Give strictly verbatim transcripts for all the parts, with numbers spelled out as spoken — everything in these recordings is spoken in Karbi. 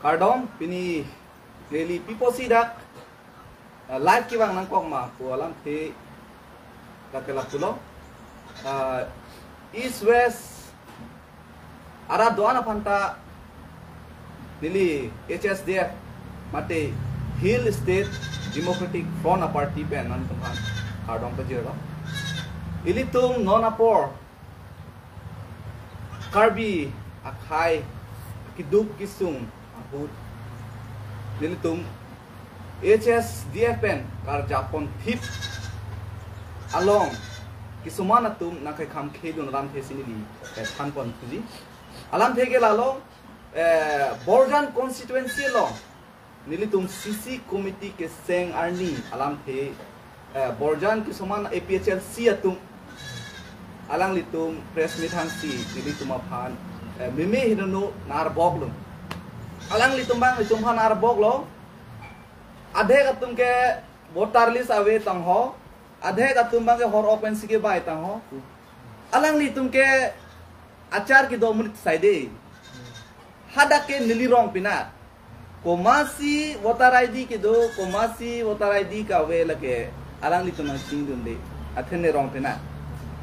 Kardom, pini neli pi apotsi dak, ah, live kevang nangkok ma pu alamthe dak ke lapulo. Ah, East West arat do-an aphanta neli H S D F mate Hill State Democratic Front a-party pen nangtumphan kardom pajirlo. Ilitum non apor Karbi akhei keduk kesung ahut nelitum H S D F pen karjapon thip along kisuman atum nangkekhamkhedun alamthe si neli, eh, thanpon puji. Alamthe ke lalo, eh, Borjan constituency along nelitum C C committee keseng arni alamthe, eh, Borjan kisuman A P H L C atum alanglitum press meet hangsi nelitum aphan, eh, meme hinunu nang-arboklo. Alanglitum abang nelitum aphan nang-arboklo. Adhek atum ke voter list ave tangho. Adhek atum abang ke hor-ok pensi kebai tangho. Alanglitum ke achar kedo mulit saide. Hadak ke neli rong pinak. Komatsi voter I D kedo, komatsi voter I D kave lake alanglitum nangchingdunde. Athe ne rong pinak.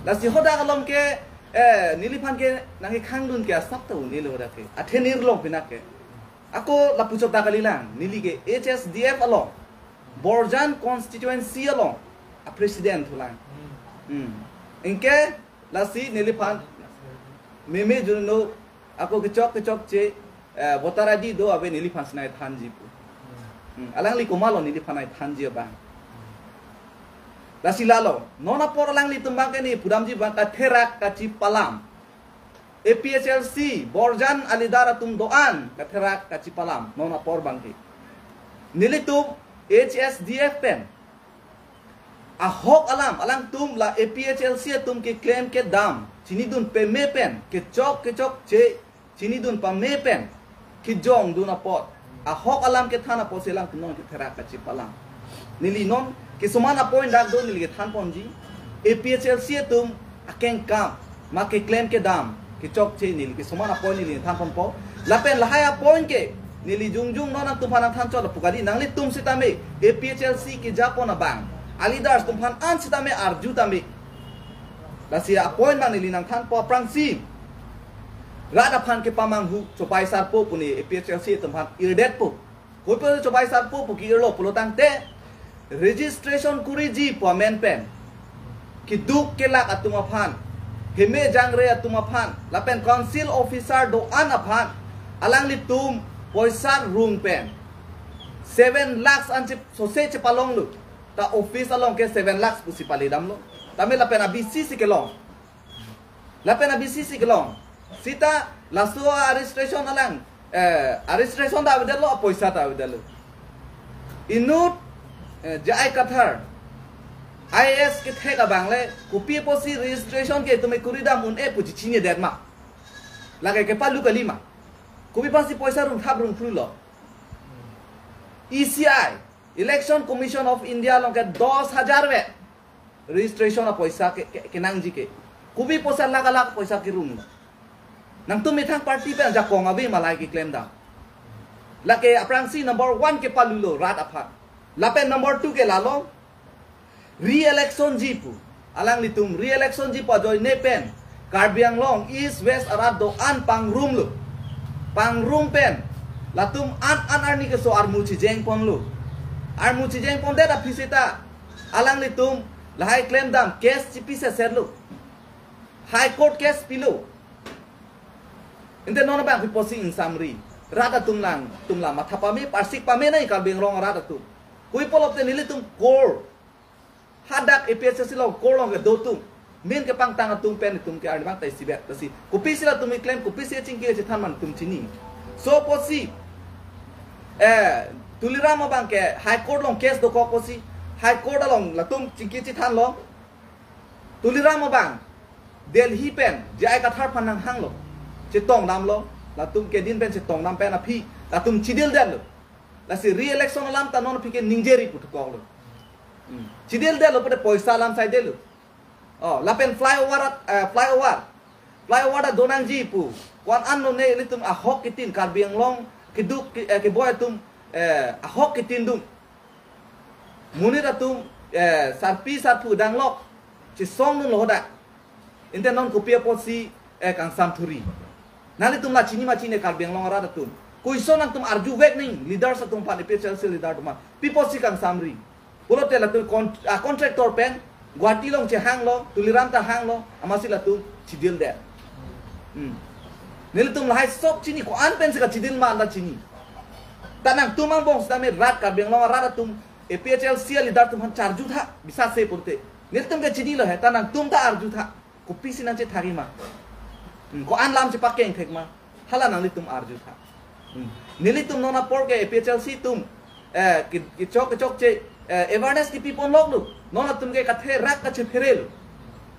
Lasi hadak along ke, eh, neliphan ke nangkekhangdun ke asap ta un-elo hadak ke. Athe ne rong pinak ke. Ako lapu chot ta kalilang, neli ke H S D F along, Borjan constituency along a-president thulang. Hmm. Anke lasi neliphan meme hinunu ako kechok kechokche, eh, voter I D do ave neliphan sinai thanji pu. Hmm. Alangli komatlo neliphan nai thanji abang. Lasi lalo, non apor alanglitum abang ke ne pudamji abang katherak kachipalam. A P H L C, Borjan a-leader atum do-an, katherak kachipalam, non apor abang ke. Nelitum H S D F pen ahok alam, alangtum la A P H L C atum keklem kedam chinidun pame pen, kechok kechokche chinidun pame pen kejongdun apot, ahok alam kethan apotsi alangtum non ketherak kachipalam. Neli non kisuman a-point dak do neli kethanponji. A P H L C atum akengkam ma keklem kedam kechokche neli kisuman a-point neli thanponpo. Lapen lahai a-point ke neli jongjong non nangtumphan nangthan chot lapu kali, nanglitum sitame A P H L C kejapon abang a-leaders atumphan an sitame arju tame. Lasi a-point abang neli nangthanpo aphrangsi rat aphan kepamanghu chobai sarpo pu ne A P H L C atumphan irdetpo. Koipo chobai sarpo pu ke-irlo pulo tangte, registration kuriji pu amen pen keduk kelak atum aphan, heme jangre atum aphan, lapen council officer do-an aphan alanglitum poisa rung pen seven lakhs an chip sose chipalonglo. Ta office along ke seven lakhs pusi palidamlo. Tame lapen a-B C si kelong. Lapen a-B C si kelong. Sita laso a-registration alang, eh, a-registration ta avedetlo, apoisa ta avedetlo. Inut, eh, J I Kathar I A S kethek abang le, kopi apotsi registration ke itum ekuri dam un-e pu chechinine det ma? Lake kepalu kalima? Kopi aphansi poisa rung thap rung phrulo? E C I, Election Commission of India along ke dos hajar vet registration apoisa ke, ke, kenangji ke. Kopi poisa lakh lakh poisa kerung. Nangtum methang party pen ajakong ave ma lahai keklem dam? Lake aphrangsi number one kepalulo rat aphan. Lapen number two ke lalo, re-election ji pu. Alanglitum re-election ji pu ajoine pen Karbi Anglong East West arat do-an pangrumlo. Pangrum pen latum an an arni keso armu chijengponlo. Armu chijengpondet aphi seta alanglitum lahai klem dam case chipi seserlo. High Court case pilo. Ante non abang kopi apotsi ingsamri? Rat atum lang, atum lang matha pame, parsik pame nai Karbi Anglong rat atum. Kopi pulote nelitum core, hadak A P H L C along core along kedo atum, main kepangtang atum pen itum ke arni abang ta isibet. Lasi kopisi latum keklem, kopisi chingki chethan ma nelitum chini. So apotsi, eh, Tuliram abang ke High Court along case dokok apotsi, High Court along latum chingki chethanlo. Tuliram abang Delhi pen J I Kathar aphan nanghanglo, chetongdamlo. Latum kedin pen chetongdam pen aphi latum chidildetlo. Lasi re-election alam ta non aphi ke ningjeri pu thukoklo. Hmm. Chidildetlo pute poisa alam saidelo. Oh, lapen flyover, eh, flyover. Flyover ta donangji pu. Ko-an anlo ne ilitum ahok kitin Karbi Anglong keduk ke, eh, keboi atum, eh, ahok ketindun. Monit atum, eh, sarpi sarpo danglok chesongdunlo hadak. Ante non kopi apotsi, eh, kangsam thuri. Nanglitum la chini ma chini Karbi Anglong arat atum. Koison nangtum arjuvek ning leaders atum aphan, A P H L C leader atum aphan. Pi apotsi kangsamri. Pulote latum kon-, ah, contractor pen Guwahati along chehanglo, Tuliram ta hanglo, amatsi latum chidildet. Hmm. Nelitum lahai sok chini, ko-an pensi kachidil ma anta chini. Ta nangtum angbong sitame rat Karbi Anglong arat atum, A P H L C leader atum aphan charjutha, bisase pulote. Nelitum ke chinilo he, ta nangtum ta arjutha. Kopisi nangchethakji ma? Hmm, ko-an lam chepakeng thek ma? Hala nanglitum arjutha. Hmm. Nelitum non apor ke A P H L C atum, eh, ke, kechok kechokche, eh, awareness kepi ponloklo. Non atum ke katherak kachepherelo.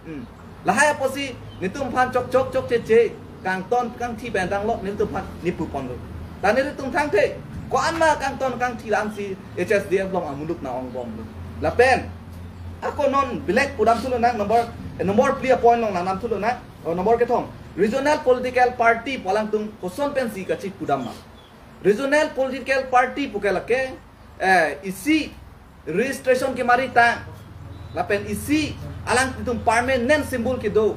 Hmm. Lahai apotsi nelitum aphan chok chok chokcheche, kangton kangthi pen danglok nelitum aphan nepu ponlo. Ta nelitum thangthe, ko-an ma kangton kangthi lamsi H S D F along amuluk nang-ongbomlo. Lapen ako non bilek pudam thulonang, number, eh, number phli apoint along nangnam thulonang, oh, number kethom. Regional political party pu alangtum koson pensi kachipudam ma? Regional political party pu ke lake, eh, isi registration kemari tang, lapen isi alanglitum permanent symbol kedo.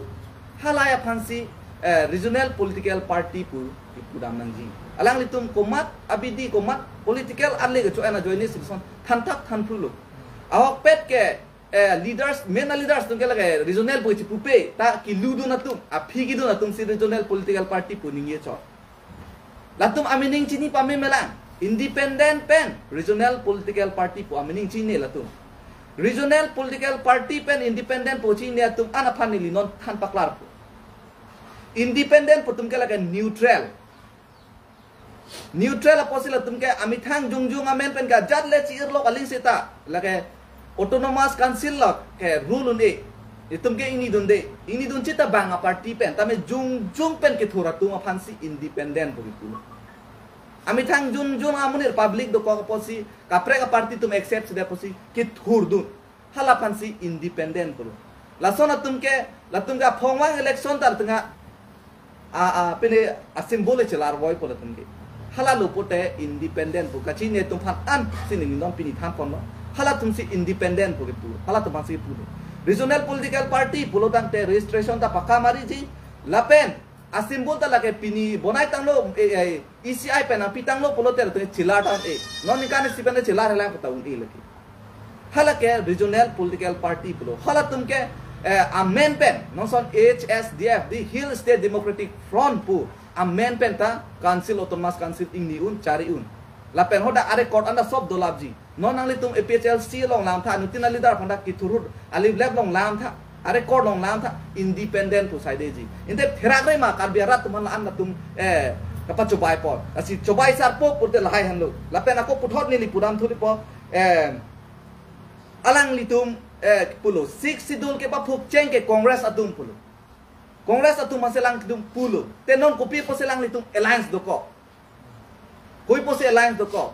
Halahai aphansi, eh, regional political party pu kipudam nangji. Alanglitum komat abidi, komat political arle kecho-en ajoine sibison thanthap thanphrulo. Ahokpet ke, eh, leaders, main leaders atum ke lake regional pu chipupe, ta keludun atum, aphi kedun atumsi regional political party pu ningje chot. Latum amening chini pame melang. Independent pen regional political party pu amening chini latum. Regional political party pen independent pu chini atum an aphan neli non than paklarpo. Independent pu atum ke lake neutral. Neutral apotsi latum ke amethang jongjong amen pen kajat le chi-irlok aling seta lake Autonomous Council along ke rule un-e. Itum ke ingnidunde. Ingnidun chita bang aparty pen. Tame jongjong pen kethur atum aphansi independent pu kipu. Amethang jongjong amonit public dokok apotsi, kaprek aparty atum accept si de apotsi kethurdun. Hala aphansi independent pulo. Lason atum ke, latum ke aphongvang election tar tengah a, a, pine a symbol chelarvoipo latum ke. Halalo pulote independent pu kachini atum aphan ansi neli non pini than ponlo. Halatumsi independent pu kipu. Halatum aphansi pulo. Regional political party pulo tangte registration ta pakka mariji. Lapen a symbol ta lake pini bonai tanglo, eh, eh, E C I pen nangpi tanglo pulote latum chelar tang e. Non ningkan isi pen chelar helang kata un-e lake. Halake regional political party pulo. Halatum ke, eh, amen pen, non son H S D F, the Hill State Democratic Front pu amen pen ta Council, Autonomous Council ingni un, chari un. Lapen hadak a-record anta sob dolapji. Non nanglitum A P H L C along lamtha, anuttin aleader aphan ta kethurut, alive lep along lamtha, a-record along lamtha, independent pu saideji. Ante therakre ma Karbi arat atum aphan la-an latum, eh, kapachobei apot. Lasi chobei sarpo pulote lahai henlo. Lapen ako puthot neli pudam thulipo, eh, alanglitum, eh, pulo, Sixth Schedule kepaphukcheng ke Congress atum pulo. Congress atum aphansi alanglitum pulo. Te non kopi apotsi alanglitum alliance dokok? Koi apotsi alliance dokok?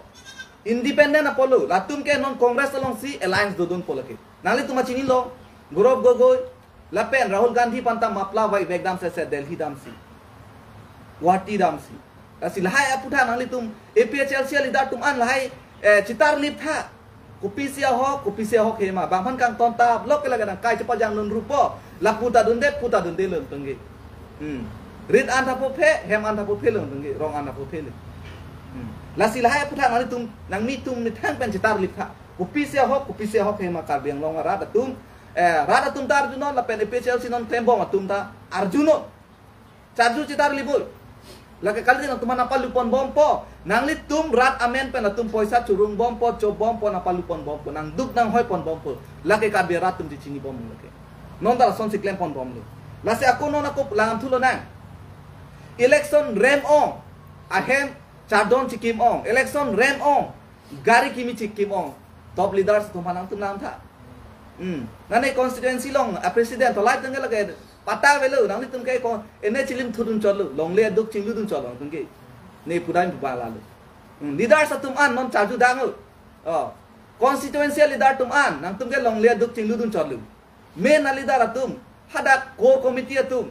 Independent apotlo. Latum ke non Congress alongsi alliance dodunpo lake. Nanglitum ta chinilo, Gaurav Gogoi, lapen Rahul Gandhi aphan ta mapla vai vek damsi se Delhi damsi, Guwahati damsi. Lasi lahai aputhak nanglitum A P H L C aleader atum an lahai, eh, chetarliptha. Kopisi ahok, kopisi ahok he ma. Bang aphan kangton ta, lok ke lake nangkai chepajang lun rupo. Lapu ta dunde, pu ta dunde lun tungge. Hmm. Rit anta puphe, hem anta puphe lun tungge, rong anta puphe lun. Hmm. Lasi lahai aputhak nanglitum, nangnitum methang pen chetarliptha. Kopisi ahok, kopisi ahok he ma Karbi Anglong arat atum. Eh, rat atum ta arjunon, lapen A P H L C non klembom atum ta arjunon. Charju chetarlipul. Lake kali nangtum aphan nangpalu ponbompo. Nanglitum rat amen pen latum poisa churungbompo, chobompo, nangpalu ponbompo, nangduk nanghoi ponbompo. Lake Karbi arat atum chechinibom lake. Non ta lasonsi klem ponbomlo. Lasi ako non ako langdam thulonang. Election rem-ong. Ahem chardon chikim-ong. Election rem-ong. Gari kimi chikim-ong. Top leaders atum aphan nangtum langtha. Hmm. Nane constituency along a president tolai tengke lake patta avelo, nanglitum ke ko ene chilim thudun chotlo, longle aduk chingludun chotlo nangtum ke. Ne pudai pupa lalo. Hmm. Leaders atum an non charju danglo. Oh. Constituency leader atum an nangtum ke longle aduk chingludun chotlo. Main aleader atum, hadak core committee atum,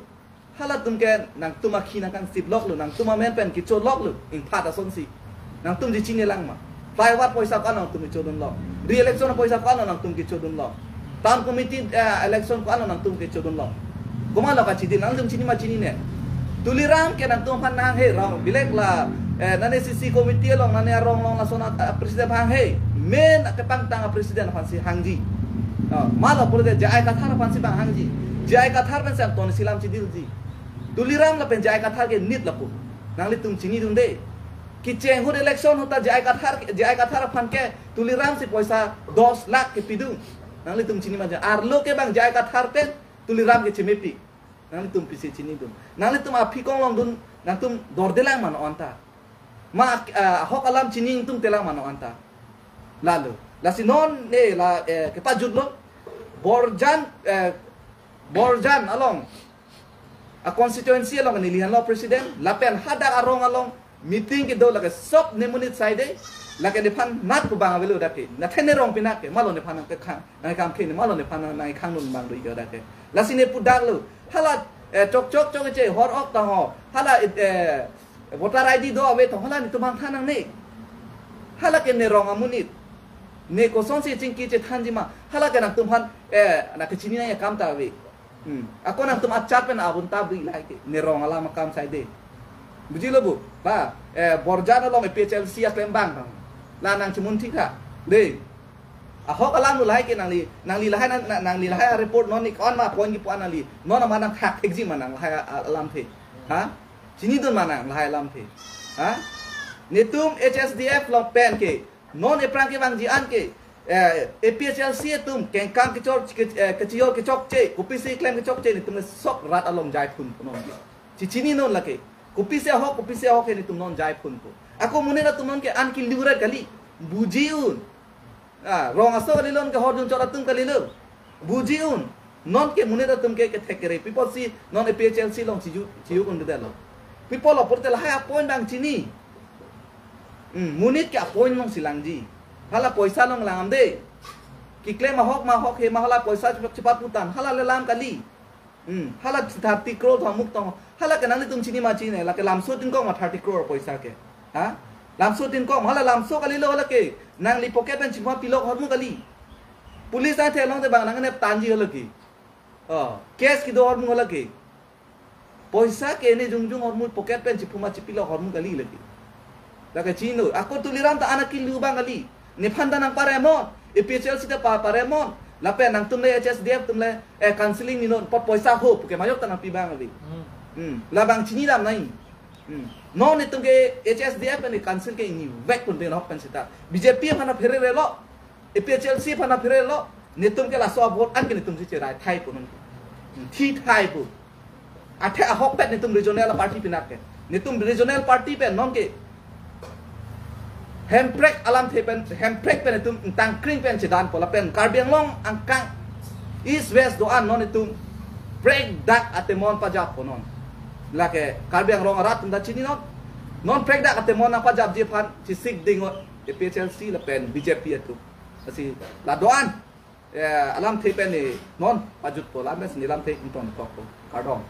Halatum ke nangtum akhi nangkangsip loklo, nangtum amen pen kecho loklo, ingphat asonsi. Nangtum chechini lang ma. Flyover poisa ko-an nangtum kechodun lo. Re-election poisa ko-an nangtum kechodun lo. Town committee, eh, election ko-an nangtum kechodun lo. Komatlo kachidin, nangtum chini ma chinine. Tuliram ke nangtum aphan nanghe rong, bilek la, eh, nane C C committee along, nane arong along lason a, a president aphan hanghe. Main kepangtang a president aphansi hangji. Ah, malo pulote J I Kathar aphansi bang hangji. J I Kathar pensi Tonsi lam chidilji. Tuliram lapen J I Kathar ke nit lapu. Nanglitum chinidunde. Kecheng ahut election ahut ta J I Kathar, J I Kathar aphan ke Tuliram si poisa dos lakh kepidun. Nanglitum chini ma chinine. Arlo ke bang J I Kathar pen Tuliram ke chemepik. Nanglitum pisi chinidun. Nanglitum aphi konglongdun, nangtum dordelang mano anta. Ma, ah, ahok alam chini ingtungtelang mano anta. Lalo. Lasi non ne la, eh, kepajutlo. Borjan, eh, Borjan along. A constituency along nelihanlo president. Lapen hadak arong along meeting kedo lake sop ne monit saide. Lake nephan nat kubang avelo dake. Nathe ne rong pinak ke. Malo nephan nangkekhang. Nangkam ke ne. Malo nephan nangkhang nun bang do ike dake. Lasi ne pudaklo. Hala, eh, chok chok chok che hor ok tang ho. Hala, eh, voter I D do ave tang ho. Hala netum bangthan nangne. Hala ke ne rong amonit. Ne kosonsi chingki chethanji ma. Hala ke nangtum aphan, eh, nangkechini nangji akam ta ave. Hmm. Ako nangtum achar pen abun ta bri lahai ke. Ne rong alam akam saide. Bujilo bu? Ba, eh, Borjan along A P H L C aklem bang. La nangchemun thik ha. De. Ahok alam lo lahai ke nangli, nangli lahai nang, nang, nangli lahai a report non ik on ma point kipu-an nangli. Non ma nangthak thekji ma nang lahai a, a, alamthe. Ha? Chinidun ma nang lahai alamthe. Ha? Netum H S D F along pen ke. Non ephrang kevangji an ke. Eh, A P H L C atum kengkang kechor, ke, eh, kechor kechokche, kopisi klem kechokche netum le sok rat along jaiphun punon. Chechini non lake. Kopisi ahok, kopisi ahok ke netum non jaiphun pu. Ako monit atum non ke an kiliuret kali. Buji un. Ah, rong aso kalilo, non ke horjun chot atum kalilo. Buji un. Non ke monit atum ke kethek kere. People si non A P H L C along chiju, chiju kun kedelo. People lo pulote lahai a point bang chini. Hmm, monit ke a point alongsi langji. Hala poisa along langdamde. Keklem ahok ma ahok he ma hala poisa chepa, chepaputan. Hala le lam kali. Hmm, hala thirty crore thomuk tong. Hala ke nanglitum chini ma chinine, lake lamso tin kong ma thirty crore poisa ke. Ha? Lamso tin kong, hala lamso kalilo hala ke. Nangli pocket pen chipha pilok ahormu kali. Police athe along te bang nangne tanji hala ke. Oh, case kedo ahormu hala ke. Poisa ke ne jongjong ahormu pocket pen chiphu ma chipilok ahormu kali lake. Lake chino, ako Tuliram ta an akiliu bang kali. Nephan ta nangparemon, A P H L C ta pa, paremon. Lapen nangtum le H S D F atum le, eh, counseling ninon, pot poisa ho, puke majok ta nangpi bang kali. Hmm. Hmm. Labang chinidam nai. Hmm. Non netum ke H S D F pen council ke inivek pun pen ahok pen seta. B J P aphan apherelo, A P H L C aphan apherelo, netum ke laso a vote an ke netum si cherai thai pun. Hmm. Thi thai pun. Athe ahok pen netum regional party pinak ke. Netum regional party pen non ke. Hemprek alamthe pen, hemprek pen netum tangkring pen chedan po lapen Karbi Anglong angkang East West do-an non netum prekdak atemon pajap po non. Lake Karbi Anglong arat atum ta chini non. Non prekdak atemon nangpajapji aphan chesik dingot A P H L C lapen B J P atum. Lasi la do-an, eh, alamthe pen ne non pajut po lapen si ne lamthe ington kok po. Kardom.